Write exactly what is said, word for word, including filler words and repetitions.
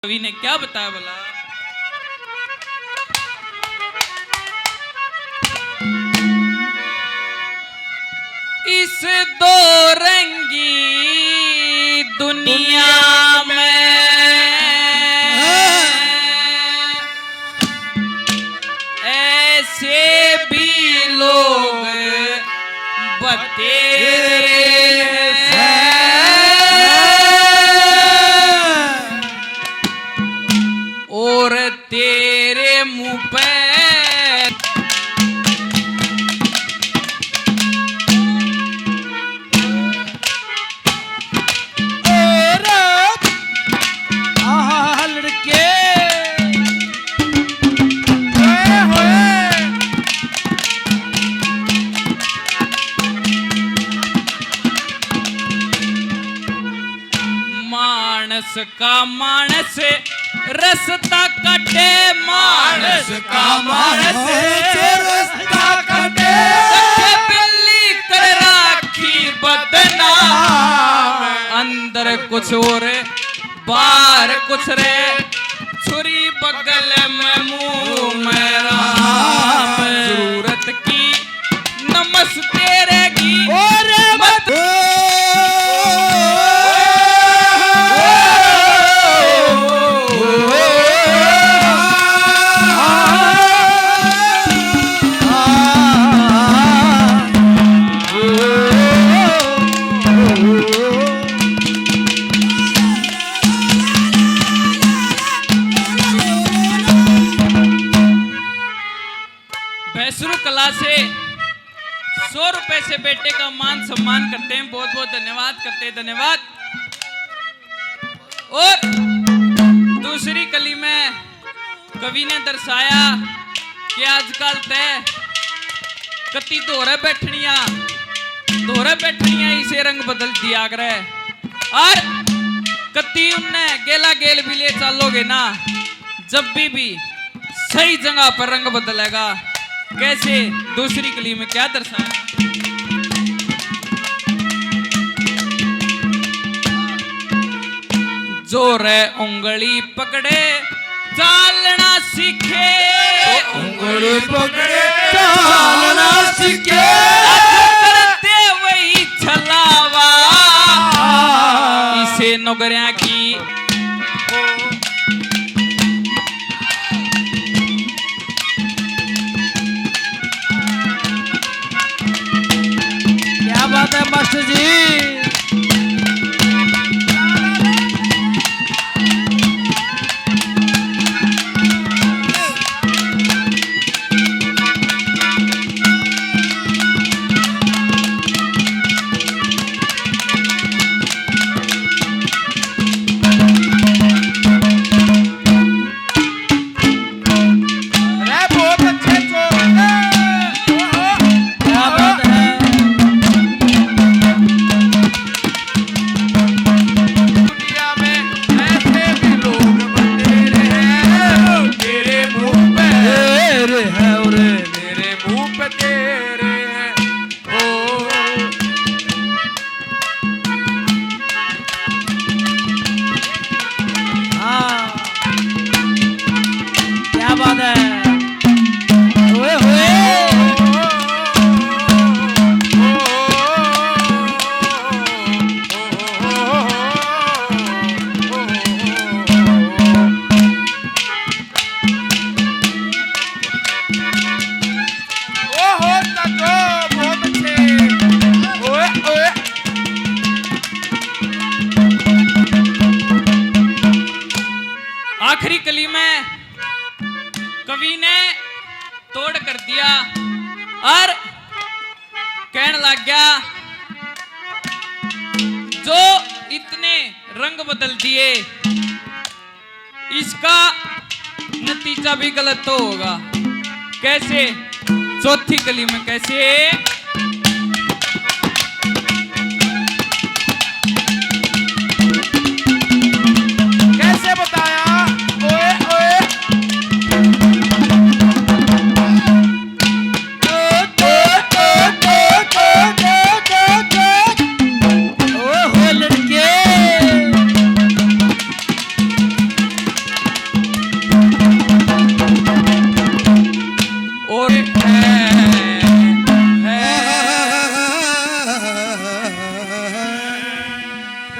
कवि ने क्या बताया भला? इस दो रंगी दुनिया में ऐसे भी लोग बतेरे हैं और तेरे मुंह पे ए रे, आहा, लड़के। ओए होए। मानस का मानस रास्ता काटे, मानस का मानस रास्ता काटे। कटे बिल्ली कर राखी बदनाम, अंदर कुछ और बाहर कुछ रे। छुरी बगल में मुंह में राम, जरूरत की नमस्ते रहेगी। और मत भैंसरू कला से सौ रुपए से बेटे का मान सम्मान करते हैं। बहुत बहुत धन्यवाद करते हैं, धन्यवाद। और दूसरी कली में कवि ने दर्शाया कि आजकल तै कत्ती धोरै बैठणिया, धोरै बैठणिया इसे रंग बदल दिया करे। और कत्ती उनने गेला गेल भी ले चालोगे ना, जब भी, भी सही जगह पर रंग बदलेगा। कैसे? दूसरी कली में क्या दर्शाया? जो रे उंगली पकड़े चालना सीखे, उंगली पकड़े चालना सीखे। करते वही छलावा, इसे नौकरियां की क्या बात है मास्टर जी। अरे बहुत अच्छे चोर। क्या बात है। दुनिया में ऐसे भी लोग बतेरे हैं, तेरे मुंह पे तेरे हैं, तेरे मुंह पे तेरे हैं। ओ। हाँ। क्या बात है। ओए होए। ओहो, ताजो, बहुत अच्छे। ओए, ओए। आखिरी कली में कवि ने तोड़ कर दिया और कहने लग गया, जो इतने रंग बदल दिए, इसका नतीजा भी गलत तो होगा। कैसे? चौथी कली में कैसे?